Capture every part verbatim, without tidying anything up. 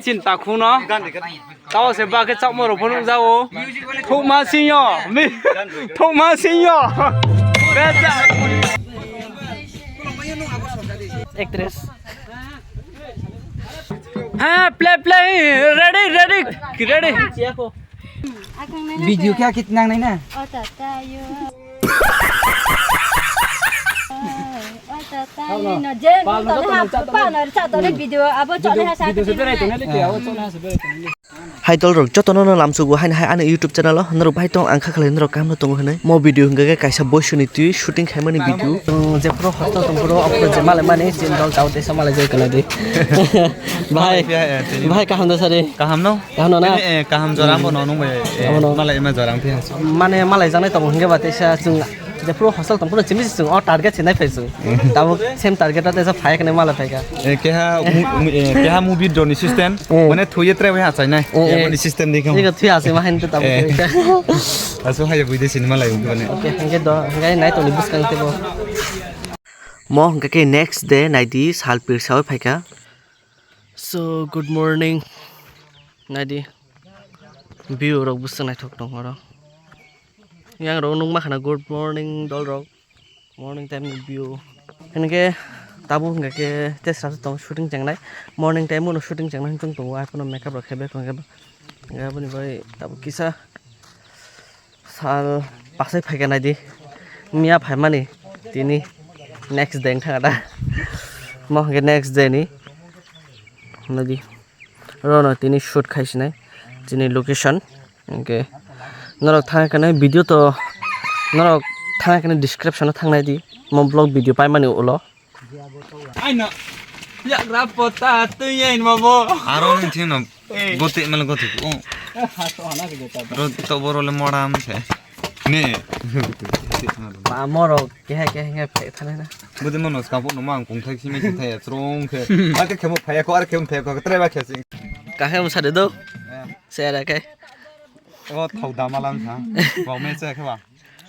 Chin takhung no. Tao se ba khe chakma rok phunuk jago. Thokma singyo. Mi-, thokma singyo. Beta. Actress. Ha, play, play. Ready, ready. Ready. Video kya kitna nai na? Oh, tata, yo. Oh, tata, yo. No, je, no, no, no, no, no, video, abo, video, video se berai tongo le, abo, chole ha se berai tongo le. Hai tol rok joto no lamsugo haino hai ani YouTube channel o norok bai tong ang kha khlai norok kaham no tongo hinwi mo video hwnkha khe kaisa boisu ni twi shooting khaimani video. Chwng jephuru hostel tongphuru ophuru je malai mani chin dol tao teisa malai jai kana di. Bahai, bahai kaham da sari. Kaham no? Kaham no na? Tini, eh, kaham jora bo no nung bai, eh, malai ima jora ang phiya. Mane malai janai tong hingke ba teisa chwng jephuru hostel tongphuru chimi chwng o target se nai phai chwng. Tabuk same target o teisa phai kene malai phai kha. Eh, keha mu-, mu-, eh, keha movie drone system. Mane thuye tre bai achai nai. Mane system di kamo. Ego thuye achai ma hain to tabuk. Asu hai bui de cinema lai bani. Okay, hingke do, hingke nai tong ni bwskang tebo. Mo hingke ke next day nai di sal pirsa oi phai kha. So, good morning. Naidi, view rok bwswk naithok tong oro. Yang rok nukma khana good morning dol rok. Morning time ni view. Hinkhe tabuk hingkha khe tesra tong shooting chengnai. Morning time uno shooting chengnai hinkhe tongo. Aphano makeup rok khe bek hingkhe aboni bai tabuk kisa. Sal pasai phaikha naidi. Miya phaimani tini next day wngkha da. Mo hwnkhe next day ni. Naidi. Rono tini shoot khaisinai. Chini location. Hwnkhe norok thangkhe video to norok thangkhe description o thangnaidi. Mo vlog video paimani ulo. Aino yagra pota twi ain mabo. Aro nung thino gote mal gote. Ro to boro le moram se. Ne. Ba moro kehe kehe nge phe thane na. Bode mono skapo no mang kung thai simi thai strong khe. Ake khemo phaya ko ar khemo phaya ko tre ba khesi. Ka khemo sade do. Sera ke. O thau damalam sa. Bau me se khe ba.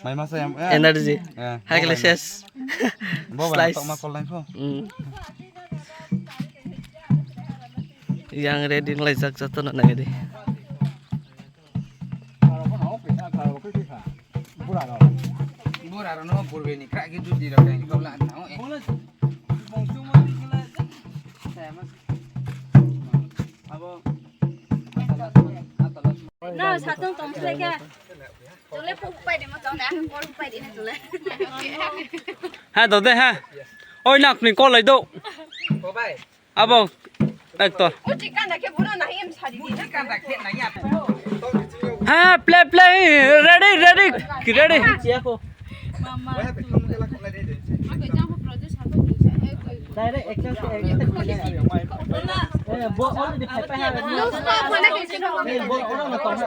Mai masa yang, eh. Energy. Eh, hai kele ses. Bo ba slice. Tok ma kol lain pho. Mm. Yang ready nglai jak jak to na nai di. Bura ro no burbe ni kra ki dudi ro kai ko la na o e. Abo. Na sa tong tong se ke. Chole phu pai de mo chong na, pol pai de na chole. Ha do de ha. Oi nak ni call lai do. Abo actor. Ha play play ready ready ready. Direct action se action se khule. Eh, bo already phai phai ha. Eh, bo oro na tong ha.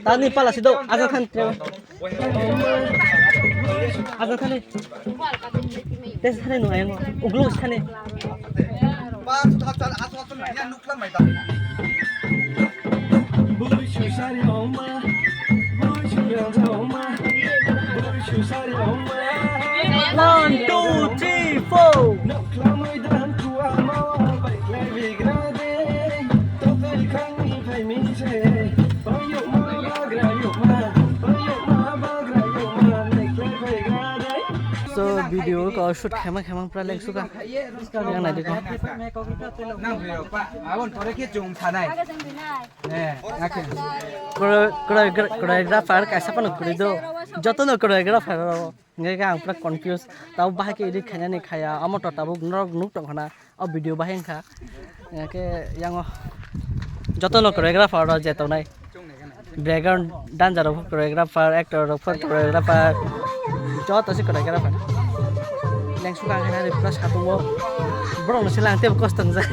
Tani pala sido aja than tre. Aja thani. Tes thani no ayang. Uglo thani. One, two, three, four. So video ko shoot khema khema pra lek suka. Yang nai dikho. Nang video pa. Abon pore khe chum thanai. Eh, akin. Choro-, choro-, choreographer kaisa phano kwrwi do. Jotono choreographer rok. Hingke ang pura confuse. Tabo bahai khe edit khainani khaya. Amo to tabuk norok nuk tong khana. O video bahai wngkha. Hingke yango jotono choreographer rok je tongnai. Background dancer rok choreographer, actor rok choreographer. Joto se choreographer. Lengsu kang khe nari pura satungo. Borok no se lang tebo kosto wngjak.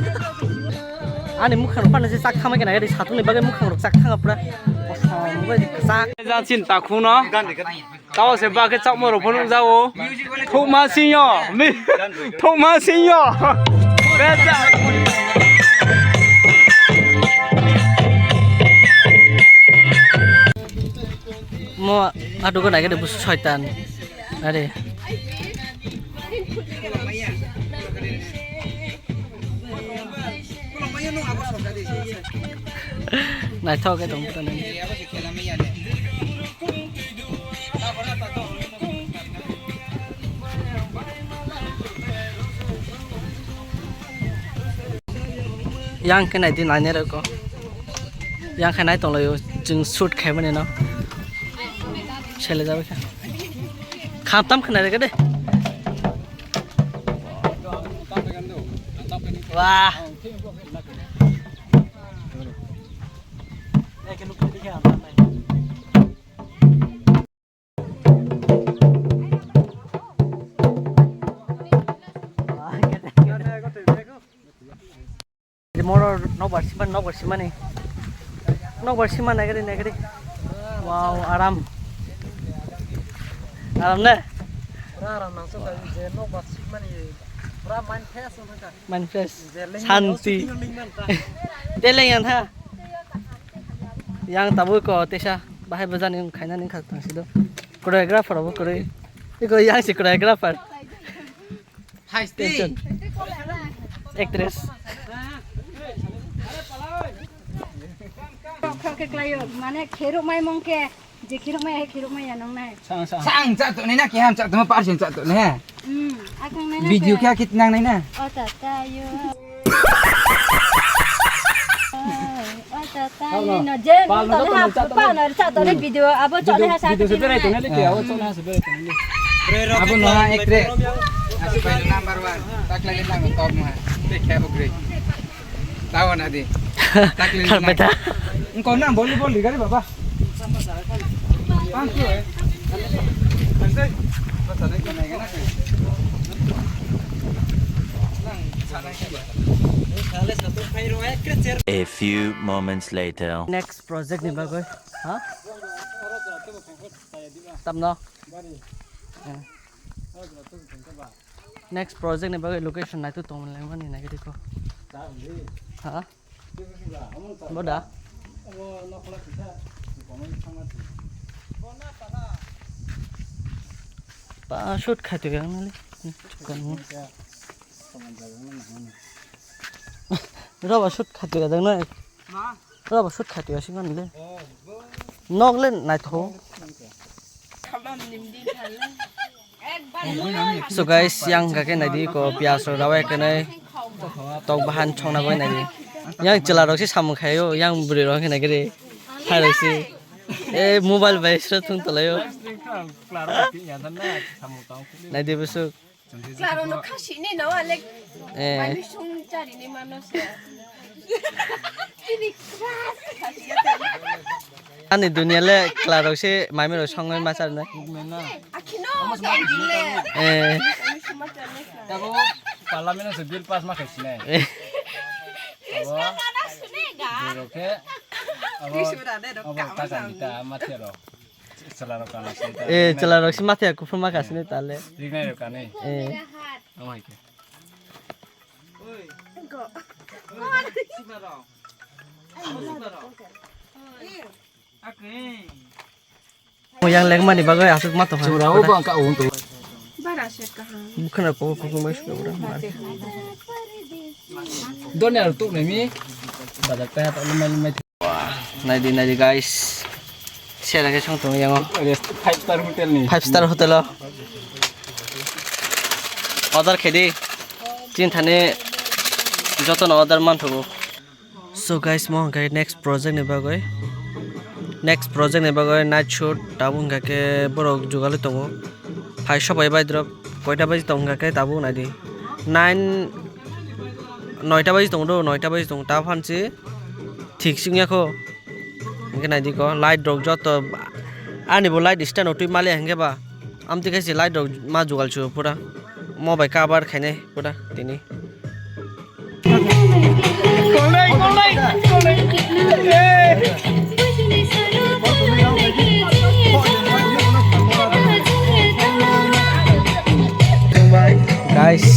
Ani mukhang rok phano se chak thamai khe nai, satung ni bagwi mukhang rok chak thanga pura. Kosom bai kwchak. Jang chin takhung no. Tao se ba khe chakma rok phano jago. Thokma singyo. Mi-, thokma singyo. Mo Adugo naikhe de busu soitan. Are. Naithok khe tong phano. Yang khe naidi nainai rokgo. Yang khe nai tonglaio chwng shoot khaimani no. Sele jabai kha. Khamtam khna rega de. Wah. Moro nokbar simani, nokbar simani. Nokbar simani naikhe de, naikhe de. Wow, aram. Aram ne? Pura aram nangsa kha, je nokbar simani, pura mind fresh wngkha. Mind fresh. Je lengmani santi. Osu tino lengmani ta. Te lengyan ha. Yang tabuk ko tesa bahai bajani khainani kha tangsido. Choreographer bo kwrwi. Iko yang si choreographer. Hai, tension. Actress. Khok khok khe klaio, mane kheruk mai mong khe, je kheruk mai, kheruk mai ya nong nai. Sang, sang. Sang cha to nai na, keham cha to, parsen cha to ne. Hmm, akang nai na. Video khe. Kya kit nang nai na? O ta ta yo. Oi, oi, tata, ino jen, pal no tole ha, pal no cha tole video, abo chole ha sa video se berai tong le, abo chole ha se berai tong le. Abo no ha ekre. Asbai number one. Takle ni nang top ma. Te kya bo gre. Tawa na di. Takle ni. Karbeta. Ko na volleyball liga re baba. A few moments later. Next project ni bagwi, ha? Tamno? Eh. Next project ni bagwi location naitu tongmani naigidi ko. Ha? Boda? Pa shoot khaitwi ang nali. Chukkan mo. Roba shoot khaitwi gadang na. Roba shoot khaitwi asing kan le. Nok le naitho. So guys, yang hwnkha khe naidi ko piyaj rok rawai khe nai tok bahan chongna bai naidi. Yang chwla rok se samung khaio, yang bwrwi rok khe nai khe re hai rok se. E mobile bai sro thung tolaio. Naidi bwswk. Klaro no khasi ni no ale. Eh. Mani sung chari ni mano se. Ani dunia le chwla rok se maimai rok songwi ma charnai. Akhino, eh. Abo parliament se bill pass ma khai sinai. Eh. Abo, abo, abo kakan kita ma thero. Chwla rok kana sinai ta. Eh, chwla rok se ma thero kuphur ma kha sinai ta le. Ringnai rok kanai. Eh. Amo hai khe. Mo yang lengmani bagwi aswk ma tongkha. Chwra o bo ang ka o to. Bara se kaham. Bukhana ko ko ko mai sukra. Doni ar tuk nemi. Badak ta ta mai mai. Naidi naidi guys. Sera khe song tong yango. Five star hotel ni. Five star hotel o. Order khedi. Chin thani joto no order man thogo. So guys, mo hwnkha khe next project ni bagwi, next project ni bagwi night shoot tabuk hwnkha khe borok jugalwi tongo. Phai sobai bai drop koita baji tong hwnkha khe tabuk naidi nine, noita baji tongo do, noita baji tongo ta phansi thik sing ya kho. Hwnkhe naidi ko light rok joto ani bo light stand o twi mali hwnkhe ba. Amtwi khe se light rok ma jugal su pura. Mo bai cover khainai pura tini. Guys.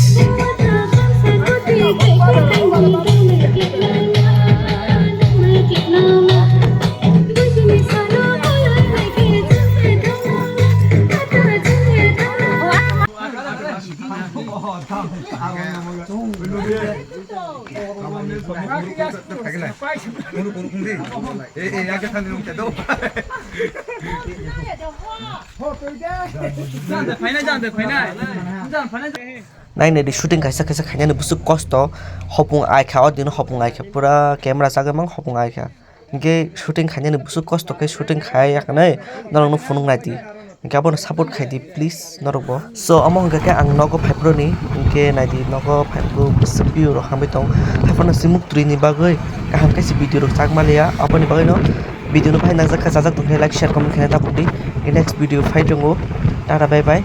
Nainai di shooting kaisa kaisa khainani bwswk kosto, hopung ai kha, o dino hopung ai kha, pura camera chagwi mang hopung ai kha. Hinkhe shooting khainani bwswk kosto khe shooting khai ya hwnwi norokno phunuk nai di. Hinkhe abono support khai di please norokbo. So omo hwnkha khe ang nogo phaiphuru ni, hinkhe nai di nogo phaiphuru bwswk view rok hambai tong. Haiphano simuk twi ni bagwi kaham khe si video rok chak maliya, aboni bagwi no video no bahai nangjak kha, chajak tong khe like, share, comment khaina ta pok di. Next video phai tongo. Tata, bye bye.